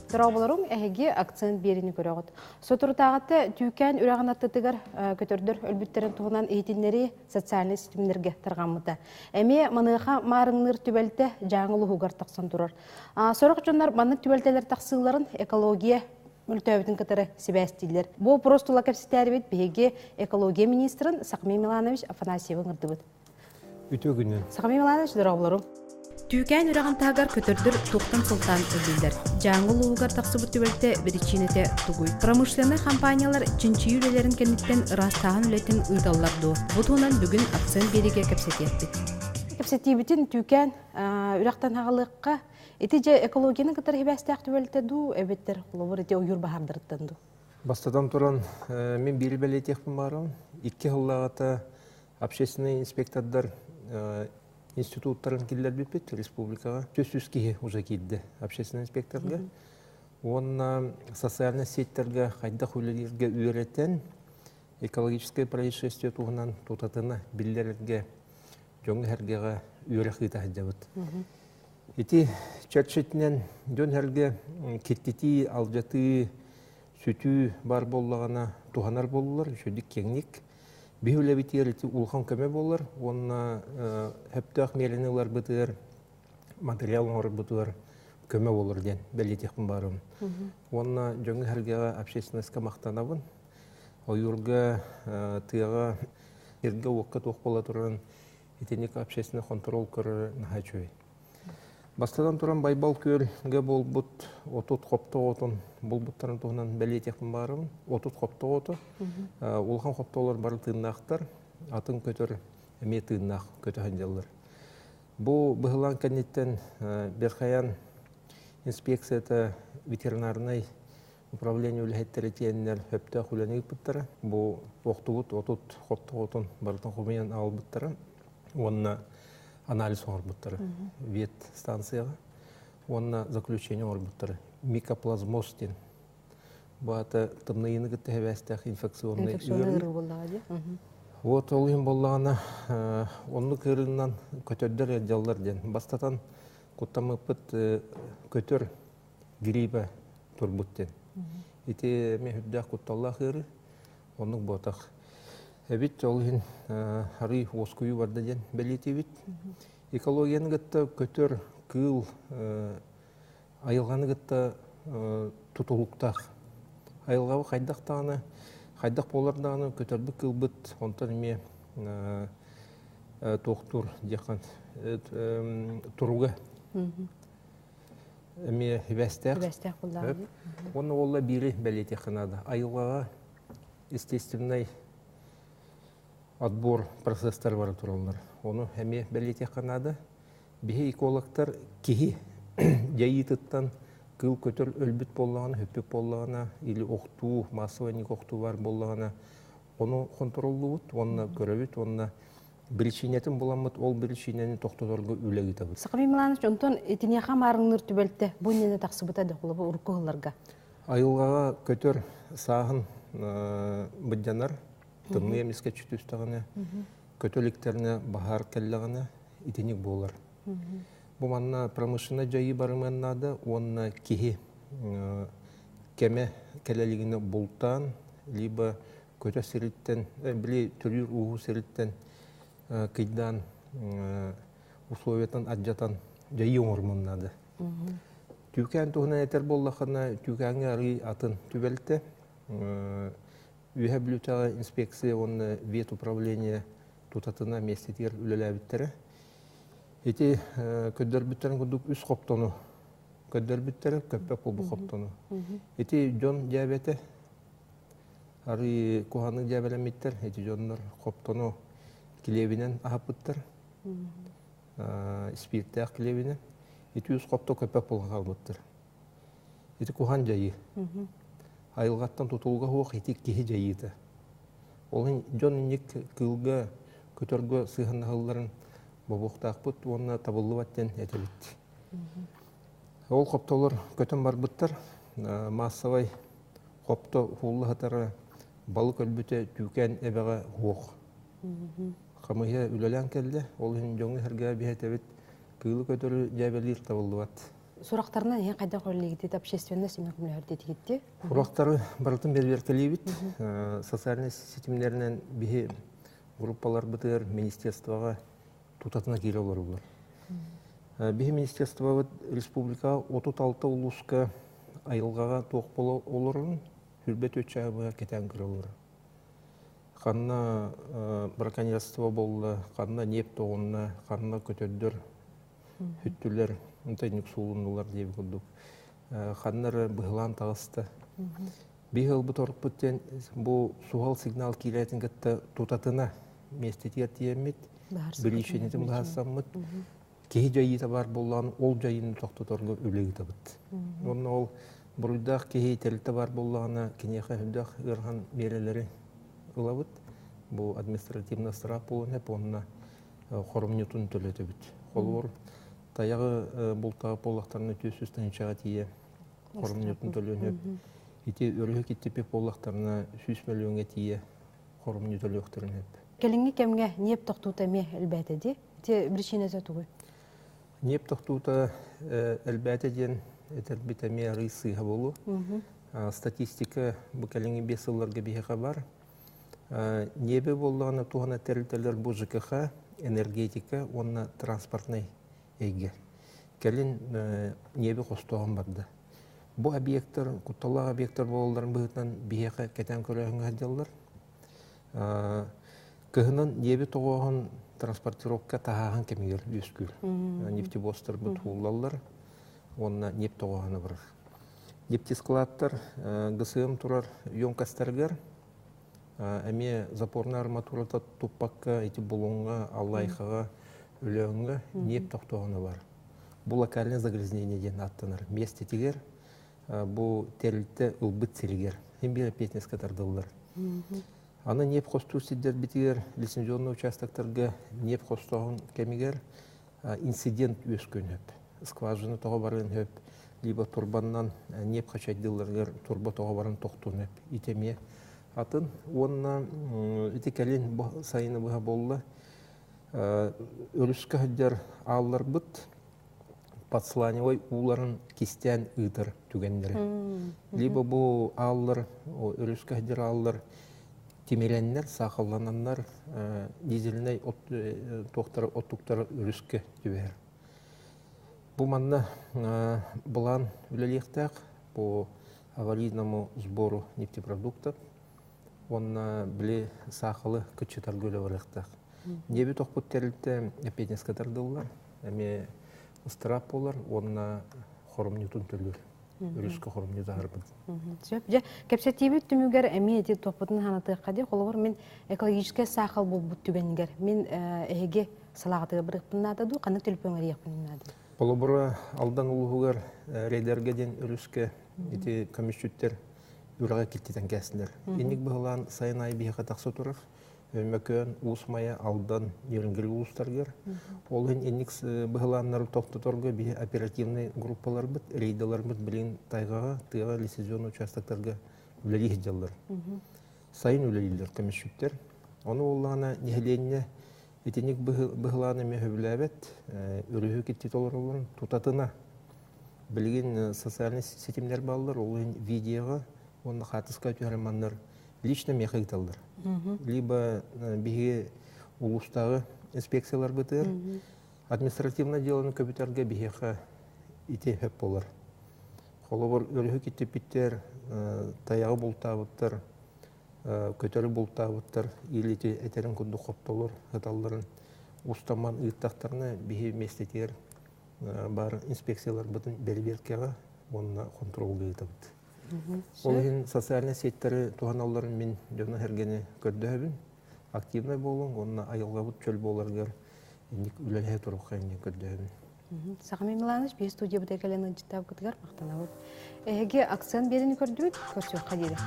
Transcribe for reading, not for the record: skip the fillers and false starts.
Дорооболоруҥ, эһиги акцент биэрини көрөҕүт. Соторутааҕыта Түүкээн үрэҕин аттытыгар көтөрдөр өлбүттэрин туһунан иһитиннэрии социальнай ситимнэргэ тарҕаммыта. Эмиэ маныаха маарыҥныыр түбэлтэ Дьааҥы улууһугар тахсан турар. Сорох дьоннор маннык түбэлтэлэр тахсыыларын экология мөлтөөбүтүн кытары сибээстииллэр. Бу вопрос тула кэпсэтээрибит биһиги экология министрин Сахамин Миланович Афанасьевы ыҥырдыбыт. Үтүө күнүн. Сахамин Миланович, дорооболорум. Түүкээн үрэҕин таһыгар көтөрдөр туохтан сылтаан өллүлэр? Дьааҥы улууһугар тахсыбыт түбэлтэ биричиинэтэ тугуй? Промышленнай компаниялар чинчийии үлэлэрин кэнниттэн ыраастааһын үлэтин ыыталлар дуо? Бу туһунан бүгүн акцент биэриигэ кэпсэтиэхпит. Кэпсэтиибитин Түүкээн үрэхтэн аҕалыахха. Ити дьэ экологияны кытары сибээстээх түбэлтэ дуу, эбэтэр холобур ити ойуур баһаардарыттан дуу? Бастатан туран, мин биири бэлиэтиэхпин баарым. Икки сыллааҕыта общественный инспектордар институттарын киллэрбиппит республикаҕа. 400 киһи уже киирдэ общественный инспекторга. Уонна социальнай сетьтергэ хайдах үлэлииргэ үөрэтэн, экологическое происшествие туһунан тутатына биллэрэргэ дьоҥҥо-сэргэҕэ үөрэх ыыта сылдьабыт. Ити чэрчитинэн дьон-сэргэ киртитии, алдьатыы, сүтүү баар буоллаҕына туһанар буоллулар, үчүгдүк киэҥник. Биһи үлэбитигэр ити улахан көмө буолар уонна сөптөөх миэрэни ыларбытыгар, материал оҥорорбутугар көмө буолар диэн бэлиэтиэхпин баарым. Уонна дьоҥҥо-сэргэҕэ общественноска махтанабын. Ойуурга, тыаҕа, сиргэ-уокка туох буола турарын итинник общественный контроль көрөрө наһаа үчүгэй. Бастатан туран Байбал күөлгэ буолбут отут хоптоҕотун булбуттарын туһунан бэлиэтиэхпин баарыбын. Отут хоптоҕото. Улахан хоптоҕолор бары тыыннаахтар, атын көтөр эмиэ тыыннаах көтө сылдьаллар. Бу быһылаан кэнниттэн Берхаян инспекцията ветеринарнай управление үлэһиттэрэ тиэннэр сөптөөх үлэни ыыппыттара. Бу охтубут отут хоптоҕотун барытын хомуйан аҕалбыттара уонна анализ оҥорбуттара вет станцияҕа уонна заключение оҥорбуттара микоплазмоз диэн бу аата тымныйыыны кытта сибээстээх инфекционный ыарыы буоллаҕа дии. Вот ол иһин буоллаҕына оннук ыарыынан көтөрдөр ыалдьаллар диэн бастатан куттаммыппыт көтөр гриппа турбут диэн. Ити эмиэ үрдээх кутталлаах ыарыы. Оннук буотах. Эбит ол иһин арый уоскуйуу барда диэн бэлиэтиибит. Экологияны кытта көтөр, кыыл, айылҕаны кытта тутулуктаах. Айылҕабы хайдах даҕаны, хайдах буолар даҕаны көтөрбүт кыылбыт онтон эмиэ туохтуур диэххин туруга эмиэ сибээстээх. Сибээстээх буоллаҕа дии. Уонна уолла биири бэлиэтиэххэ наада. Айылҕаҕа естественнай отбор процесстар бара тураллар. Ону эмиэ бэлиэтиэххэ наада. Биһи экологтар киһи дьайыытыттан кыыл көтөр өлбүт буоллаҕына, сүппүт буоллаҕына или охтуу, массовый охтуу бар буоллаҕына, ону хонтороллубут уонна көрөбүт уонна биричиинэтин буламмыт ол биричиинэни тохтоторго үлэ ыытабыт. Сахамин Миланович, онтон итиниэхэ маарыҥныыр түбэлтэ бу иннинэ тахсыбыта да холобур урукку сылларга? Айылҕаҕа көтөр сааһын быдьанар, тымныы эмискэ түстэҕинэ, көтө иликтэринэ баһаар кэллэҕинэ итиник буолар. Бу манна промышленнай дьайыы барымыан наада уонна киһи кэмэ кэлэ илигинэ бултаан, либо көтө сириттэн, били төрүүр ууһу сириттэн кыйдаан условиятын алдьатан дьайыы оҥорумун наада. Түүкээн туһунан этэр буоллаххына, Түүкээҥҥэ арыый атын түбэлтэ. Үөһэ Бүлүүтээҕи инспекция уонна ветуправление тутатына миэстэтигэр үлэлээбиттэрэ. Ити көрдөрбүттэрин курдук үс хоптону көрдөрбүттэрэ, көппөх буолбут хоптону. Ити дьон дьээбэтэ арыы куһаҕаннык дьээбэлэммиттэр, ити дьоннор хоптону килиэбинэн аһаппыттар, испииртээх килиэбинэн. Ити үс хопто көппөх буолан хаалбыттар. Ити куһаҕан дьайыы. Айылҕаттан тутулуга суох ити киһи дьайыыта. Ол иһин дьон инник кыылга, көтөргө сыһыаннаһалларын бобуохтаахпыт уонна табыллыбат диэн этэбит. Ол хоптолор көтөн барбыттар. Массовай хопто уһулла сытара балык өлбүтэ түүкээн эбэҕэ суох. Хамыыһыйа үлэлээн кэллэ, ол иһин дьоҥҥо сэргээ биһэтэбит кыылы көтөрү дьээбэлиир табыллыбат. Сурахтарынан иһин хайдах үлэлиигитит общественность эмиэ көмөлөһөр диэтигитти? Сурахтары барытын бэрбиэркэлиибит. Социальнай ситимнэринэн биһи группаларбытыгар министерствоҕа тутатына киирэ олоруллар. Биһи министерствобыт республика 36 улууска айылҕаҕа туох буола олорорун хүрбэ түөччээҕи кэтээн көрө олорор. Ханна браконьерство буолла, ханна ньиэп тоҕунна, ханна көтөрдөр хүттүлэр, онтон суулуннулар диэбит курдук. Ханна эрэ быһылаан таҕыста. Биһи ылбыт орпут диэн бу суһал сигнал киирээтин кытта тутатына миэстэтигэр тиийэммит, билиишэнитин быһаарсаммыт, киһи дьайыыта баар буоллаҕына, ол дьайыыны тохтоторго үлэ ыытабыт. Уонна ол буруйдаах киһи тэрилтэ баар буоллаҕына, киниэхэ үрдэх ыарахан миэрэлэри ылабыт. Бу административный ыстараап буолуон сөп уонна хоромньутун төлөтөбүт. Холобур, тайаҕы бултаабыт буоллахтарына 400 тыһыынчаҕа тиийэ хоромньутун төлүөн сөп. Ити өрүһү киттиппит буоллахтарына 100 мөлүйүөҥҥэ тиийэ хоромньу төлүөхтэрин сөп. Кэлиҥҥи кэмҥэ ньиэп тохтуута эмиэ элбээтэ дии. Ити причинэтэ тугуй? Ньиэп тохтуута элбээтэ диэн этэрбит эмиэ арыый сыыһа буолуо. Статистика бу кэлиҥҥи 5 сылларга биһиэхэ бар. Ньиэби буоллаҕына туһана тэрилтэлэр бу ЖКХ, энергетика уонна транспортнай эйгэ. Кэлин ньиэби хостооһун барда. Бу объектар, кутталлаах объектар буолалларын быһыытынан биһиэхэ кэтээн көрөөһүҥҥэ сылдьаллар. Кыһынын ньиэби тоҕооһун транспортировка таһааһын кэмигэр үөскүүр. Нефтебостарбыт ууллаллар уонна ньиэп тоҕооһуна барар. Нефтескладтар ГСМ турар емкостарыгар эмиэ запорная арматурата туппакка ити Булуҥҥа, Аллайхаҕа, Өлөөҥҥө ньиэп тохтооһуна бар. Бу локальное загрязнение диэн ааттанар. Миэстэтигэр бу тэрилтэ ылбыт сиригэр син биир эппиэтинэскэ тардыллар. Аны ньиэп хостуур сирдэрбитигэр лицензионный участоктарга ньиэп хостооһун кэмигэр инцидент үөскүөн сөп. Скважина тоҕо барыан сөп, либо турбаннан ньиэп хачайдыылларыгар турба тоҕо баран тохтуон сөп. Ити эмиэ атын. Уонна ити кэлин бу сайыны быһа буолла. Өрүскэ сылдьар аалларбыт подсланевой ууларын кистээн ыытар түгэннэрэ. Либо бу ааллар, өрүскэ сылдьар ааллар тимирэннэр, саахаллананнар дизельнэй туохтара оттуктара өрүскэ түбэһэр. Бу манна былаан үлэлиэхтээх по аварийному сбору нефтепродуктов уонна били саахалы кыччатарга үлэ барыахтаах. Ньиэби тохпут тэрилтэ эппиэтинэскэ тардыллар, эмиэ ыстыраап буолар уонна хоромньутун төлүүр. Өрүскэ хоромньу таһарбыт. Сөп. Дьэ, кэпсэтиибит түмүгэр эмиэ ити топпутун санатыахха дии. Холобур, мин экологическай саахал буолбут түгэнигэр мин эһиги салаҕатыгар барыахпын наада дуу, ханнык төлөпүөҥҥэ эрийиэхпин наада? Холобура, Алдан улууһугар рейдергэ диэн өрүскэ ити көмүсчүттэр үрэҕи киттитэн кээстилэр. Инник быһылаан сайын аайы биһиэхэ тахса турар. Өймөкөөн, Уус Майа, Алдан, Нерюнгри улуустарыгар. Ол иһин инник быһылааннары тохтоторго биһи оперативный группаларбыт, рейдаларбыт билигин тайҕаҕа, тыаҕа лицензионный участоктарга үлэлии сылдьаллар. Сайын үлэлииллэр көмүсчүттэр. Ону буоллаҕына нэһилиэнньэ итинник быһылааны эмиэ сөбүлээбэт, өрүһү китти толороллорун тутатына билигин социальный ситимнэр бааллар, ол иһин видеоҕа уонна хаартыска түһэрэн маннар лично миэхэ ыыталлар. Либо биһиги улуустааҕы инспекцияларбытыгар административное делоны көбүтэргэ биһиэхэ ити сөп буолар. Холобур, өрүһү киттиппиттэр, тайаҕы бултаабыттар, көтөрү бултаабыттар, или ити этэрин курдук хоптолор сыталларын устаман ыыттахтарына биһи миэстэтигэр баар инспекцияларбытын бэрэбиэркэҕэ уонна хонтуруолга ыытабыт. Ол иһин социальнай сетьтэри туһаналларын мин дьону-сэргэни көрдөһөбүн. Активнай буолуҥ уонна айылҕабыт чөл буоларыгар инник үлэлэһэ туруохха инник көрдөһөбүн. Сахамин Миланович, биһи студиябытыгар кэлэн ыалдьыттаабыккытыгар махтанабыт. Эһиги акцент биэрини көрдүбүт, көрсүөххэ диэри.